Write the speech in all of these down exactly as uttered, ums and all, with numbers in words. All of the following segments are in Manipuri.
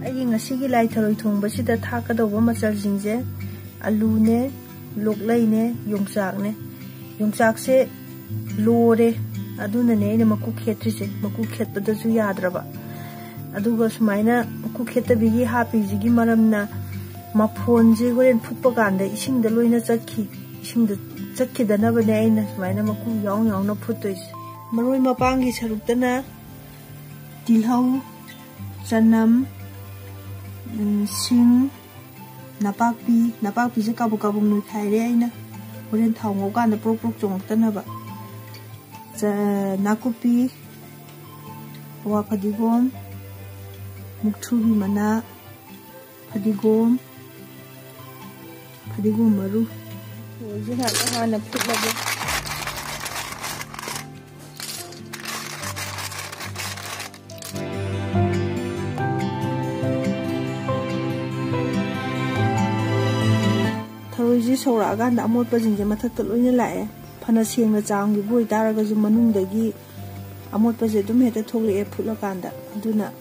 ꯑꯩꯒꯤ ꯉꯁꯤꯒꯤ ꯂꯥꯏ ꯊꯔꯣꯏ ꯊꯣꯡꯕꯁꯤꯗ ꯊꯥꯛꯀꯗꯧꯕ ꯃꯆꯜꯁꯤꯡꯁꯦ ꯑꯂꯨꯅꯦ, ꯂꯣꯛꯂꯩꯅꯦ, ꯌꯣꯡꯆꯥꯛꯅꯦ꯫ ꯌꯣꯡꯆꯥꯛꯁꯦ ꯂꯣꯔꯦ, ꯑꯗꯨꯅꯅꯦ ꯑꯩꯅ ꯃꯀꯨ ꯈꯦꯠꯇ꯭ꯔꯤꯁꯦ꯫ ꯃꯀꯨ ꯈꯦꯠꯄꯗꯁꯨ ꯌꯥꯗ꯭ꯔꯕ꯫ ꯑꯗꯨꯒ ꯁꯨꯃꯥꯏꯅ ꯃꯀꯨ ꯈꯦꯠꯇꯕꯤꯒꯤ ꯍꯥꯞꯄꯤꯁꯤꯒꯤ ꯃꯔꯝꯅ ꯃꯐꯣꯟꯁꯦ ꯍꯣꯔꯦꯟ ꯐꯨꯠꯄ ꯀꯥꯟꯗ ꯏꯁꯤꯡꯗ ꯂꯣꯏꯅ ꯆꯠꯈꯤ, ꯏꯁꯤꯡꯗ ꯆꯠꯈꯤꯗꯅꯕꯅꯦ ꯑꯩꯅ ꯁꯨꯃꯥꯏꯅ ꯃꯀꯨ ꯌꯥꯎ ꯌꯥꯎꯅ ꯐꯨꯠꯇꯣꯏꯁꯦ꯫ ꯃꯔꯣꯏ ꯃꯄꯥꯡꯒꯤ ꯁꯔꯨꯛꯇꯅ ꯇꯤꯜꯍꯧ, ꯆꯅꯝ, ꯎꯝ, ꯁꯤꯡ, ꯅꯄꯥꯛꯄꯤ, ꯅꯄꯥꯛꯄꯤꯁꯦ ꯀꯥꯕꯨꯛ ꯀꯥꯕꯨꯛ ꯅꯣꯏꯈꯥꯏꯔꯦ ꯑꯩꯅ, ꯍꯣꯔꯦꯟ ꯊꯥꯎ ꯉꯧꯀꯥꯟꯗ ꯄ꯭ꯔꯣꯛ ꯄ꯭ꯔꯣꯛ ꯆꯣꯡꯉꯛꯇꯅꯕ꯫ ꯆ-, ꯅꯥꯀꯨꯞꯄꯤ, ꯍꯋꯥ ꯐꯗꯤꯒꯣꯝ, ꯃꯨꯛꯊ꯭ꯔꯨꯕꯤ ꯃꯅꯥ, ꯐꯗꯤꯒꯣꯝ, ꯐꯗꯤꯒꯣꯝ ꯃꯔꯨ꯫ ꯊꯔꯣꯏꯁꯦ ꯉꯥꯛꯇ ꯍꯥꯟꯅ ꯐꯨꯠꯂꯒꯦ꯫ ꯊꯔꯣꯏꯁꯦ ꯁꯧꯔꯛꯑꯀꯥꯟꯗ ꯑꯃꯣꯠꯄꯁꯤꯡꯁꯦ ꯃꯊꯛꯇ ꯂꯣꯏꯅ ꯂꯥꯛꯑꯦ꯫ ꯐꯅ ꯁꯦꯡꯅ ꯆꯥꯝꯈꯤꯕ ꯑꯣꯏꯇꯥꯔꯒꯁꯨ ꯃꯅꯨꯡꯗꯒꯤ ꯑꯃꯣꯠꯄꯁꯦ ꯑꯗꯨꯝ ꯍꯦꯛꯇ ꯊꯣꯛꯂꯛꯑꯦ ꯐꯨꯠꯂꯀꯥꯟꯗ꯫ ꯑꯗꯨꯅ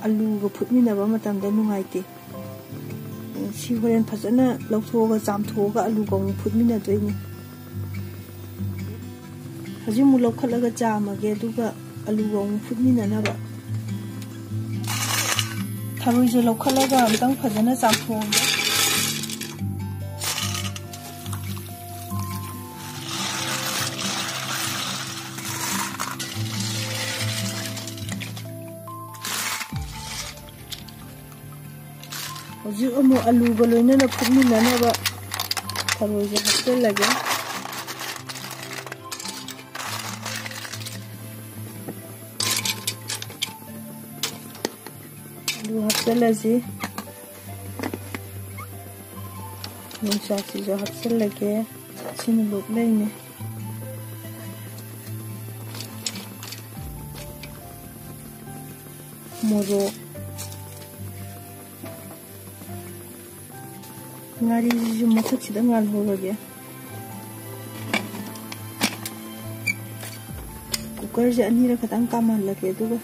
ꯑꯂꯨꯒ ꯐꯨꯠꯃꯤꯟꯅꯕ ꯃꯇꯝꯗ ꯅꯨꯡꯉꯥꯏꯇꯦ꯫ ꯁꯤ ꯍꯣꯔꯦꯟ ꯐꯖꯅ ꯂꯧꯊꯣꯛꯑꯒ ꯆꯥꯝꯊꯣꯛꯑꯒ ꯑꯂꯨꯒ ꯑꯃꯨꯛ ꯐꯨꯠꯃꯤꯟꯅꯗꯣꯏꯅꯤ꯫ ꯍꯧꯖꯤꯛ ꯑꯃꯨꯛ ꯂꯧꯈꯠꯂꯒ ꯆꯥꯝꯃꯒꯦ, ꯑꯗꯨꯒ ꯑꯂꯨꯒ ꯑꯃꯨꯛ ꯐꯨꯠꯃꯤꯟꯅꯅꯕ꯫ ꯊꯔꯣꯏꯁꯦ ꯂꯧꯈꯠꯂꯒ ꯑꯝꯇꯪ ꯐꯖꯅ ꯆꯥꯝꯊꯣꯛꯑꯒꯦ꯫ ꯍꯧꯖꯤꯛ ꯑꯃꯨꯛ ꯑꯂꯨꯒ ꯂꯣꯏꯅꯅ ꯐꯨꯠꯃꯤꯟꯅꯅꯕ ꯊꯔꯣꯏꯁꯦ ꯍꯥꯞꯆꯤꯜꯂꯒꯦ꯫ ꯑꯂꯨ ꯍꯥꯞꯆꯤꯜꯂꯁꯤ꯫ ꯌꯣꯡꯆꯥꯛꯁꯤꯁꯨ ꯍꯥꯞꯆꯤꯜꯂꯒꯦ꯫ ꯁꯤꯅ ꯂꯣꯛꯂꯩꯅꯦ꯫ ꯃꯣꯔꯣꯛ꯫ ꯉꯥꯔꯤꯁꯤꯁꯨ ꯃꯊꯛꯁꯤꯗ ꯉꯥꯜꯍꯧꯔꯒꯦ꯫ ꯀꯨꯀꯔꯁꯦ ꯑꯅꯤꯔꯛ ꯈꯛꯇꯪ ꯀꯥꯝꯍꯜꯂꯒꯦ, ꯑꯗꯨꯒ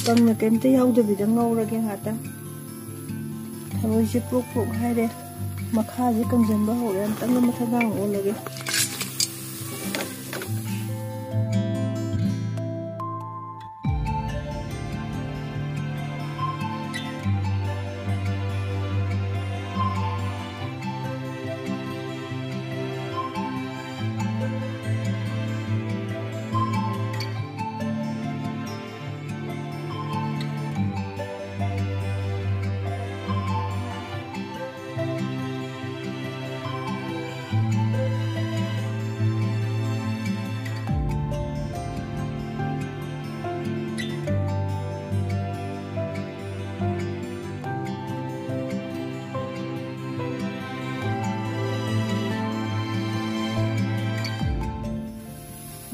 ꯀꯪꯅ ꯀꯩꯝꯇ ꯌꯥꯎꯗꯕꯤꯗ ꯉꯧꯔꯒꯦ ꯉꯥꯛꯇꯪ꯫ ꯊꯔꯣꯏꯁꯦ ꯄ꯭ꯔꯣꯛ ꯄ꯭ꯔꯣꯛ ꯍꯥꯏꯔꯦ, ꯃꯈꯥꯁꯦ ꯀꯪꯁꯤꯟꯕ ꯍꯧꯔꯦ꯫ ꯑꯝꯇꯪꯒ ꯃꯊꯛ ꯃꯈꯥ ꯑꯣꯜꯂꯒꯦ꯫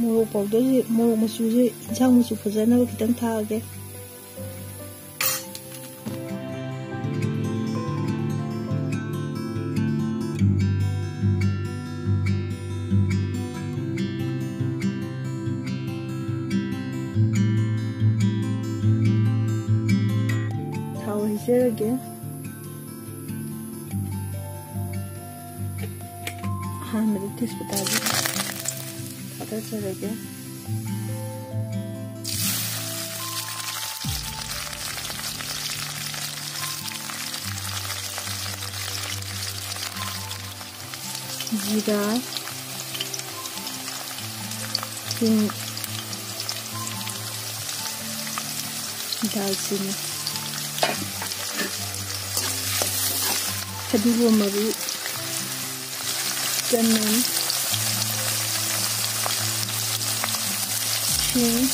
ꯃꯣꯔꯣꯛ powderꯁꯦ, ꯃꯣꯔꯣꯛ ꯃꯆꯨꯁꯦ, ꯏꯟꯁꯥꯡ ꯃꯆꯨ ꯐꯖꯅꯕ ꯈꯤꯇꯪ ꯊꯥꯛꯑꯒꯦ꯫ ꯊꯥꯎ ꯍꯩꯖꯔꯒꯦ꯫ ꯑꯍꯥꯟꯕꯗ ꯇꯦꯖꯄꯇꯥꯁꯦ ꯊꯥꯗꯖꯔꯒꯦ꯫ ꯖꯤꯔꯥ, ꯍꯤꯡ, ꯗꯥꯜꯆꯤꯅꯤ, ꯐꯗꯤꯒꯣꯝ ꯃꯔꯨ, ꯆꯅꯝ, ꯁꯤꯡ,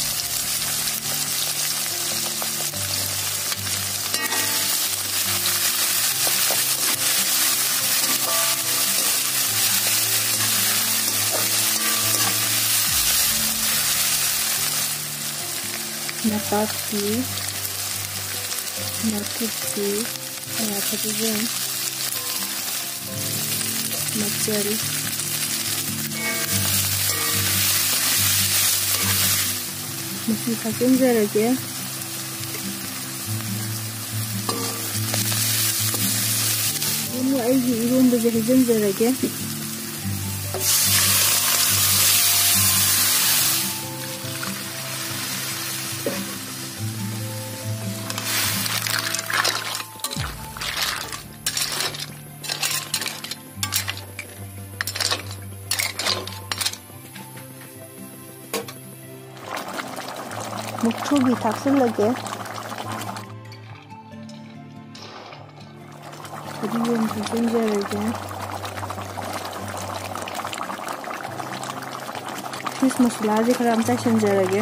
ꯅꯄꯥꯛꯄꯤ, ꯅꯥꯀꯨꯞꯄꯤ, ꯐꯗꯤꯒꯣꯝ, ꯃꯆꯜ꯫ ꯃꯆꯨ ꯊꯥꯛꯆꯤꯟꯖꯔꯒꯦ꯫ ꯑꯩꯒꯤ ꯏꯔꯣꯟꯕꯁꯦ ꯍꯩꯖꯤꯟꯖꯔꯒꯦ꯫ ꯃꯨꯛꯊ꯭ꯔꯨꯕꯤ ꯊꯥꯛꯆꯤꯜꯂꯒꯦ꯫ ꯐꯗꯤꯒꯣꯝ ꯊꯥꯛꯆꯤꯟꯖꯔꯒꯦ꯫ ꯐꯤꯁ ꯃꯁꯥꯂꯥꯁꯦ ꯈꯔ ꯑꯃ ꯆꯥꯏꯁꯤꯟꯖꯔꯒꯦ꯫